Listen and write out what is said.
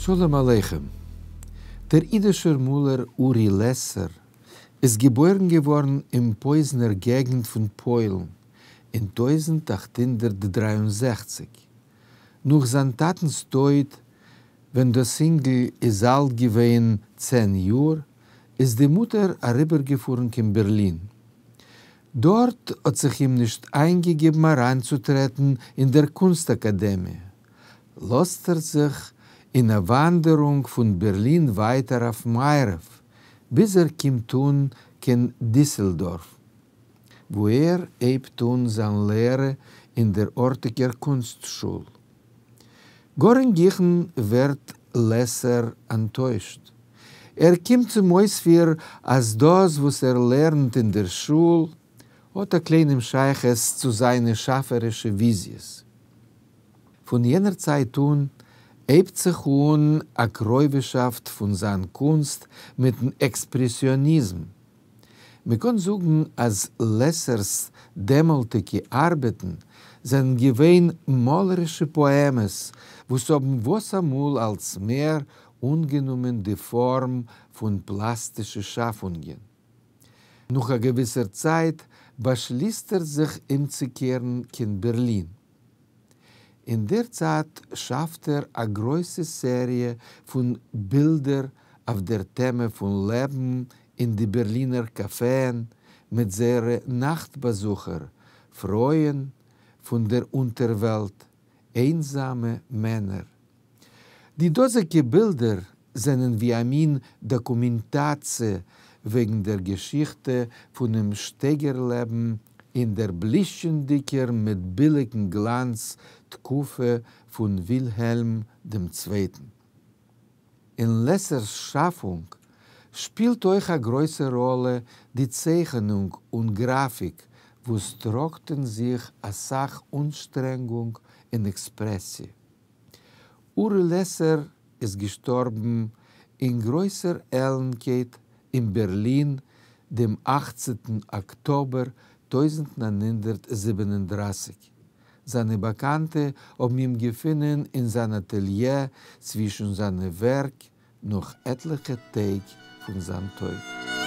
שלום עליכם. דער אידישער מאלער אורי לעסער איז געבוירן געווארן אין פויזנער געגנט פון פוילן אין 1863. נאך זיין טאטנ'ס טויט, ווען דאס אינגל איז אלט געווען 10 יאר, איז די מוטער אריבערגעפארן קיין בערלין. דארט האט זיך אים נישט איינגעגעבן אריינצוטרעטן אין דער קונסט אקאדעמיע. לאזט ער זיך אין א וואנדערונג פון בערלין ווייטער אויף מערב, ביז ער קומט אן קיין דיסעלדארף, וואו ער הייבט אן זיין לערע אין דער ארטיגער קונסט שול. גאר אין גיכן ווערט לעסער אנטוישט. ער קומט צום אויספיר אז דאס וואס ער לערנט אין דער שול האט א קליינעם שייכות צו זיינע שאפערישע וויזיעס. פון יענער צייט אן הייבט זיך אן א קרובהשאפט פון זיין קונסט מיטן עקספרעסיאניזם. מ'קען זאגן אז לעסער'ס דעמאלטיגע ארבעטן זענען געווען מאלערישע פאעמעס וואס האבן וואס אמאל אלץ מער אנגענומען די פארם פון פלאסטישע שאפונגען. נאך א געוויסער צייט באשליסט ער זיך אומצוקערן קיין בערלין. אין דער צייט שאפט ער א גרויסע סעריע פון בילדער אויף דער טעמע פון לעבן אין די בערלינער קאפעען מיט זייערע נאכט-באזוכער, פרויען פון דער אונטערוועלט, איינזאמע מענער. די דאזיגע בילדער זענען ווי א מין דאקומענטאציע וועגן דער געשיכטע פונעם שטייגער-לעבן אין דער בלישטשענדיקער מיט ביליקן גלאנץ תקופה פון ווילהעלם דעם צווייטן. אין לעסערס שאפונג שפילט אויך א גרויסע ראלע די צייכענונג און גראפיק, וואס טראגט אין זיך א סך אנשטרענגונג און עקספרעסיע. אורי לעסער איז געשטארבן אין גרויסער עלנטקייט אין בערלין דעם 18טן אקטאבער 1937. זיינע באקאנטע האבן אים געפונען אין זיין אטעליע צווישן זיינע ווערק נאך עטליכע טעג פון זיין טויט.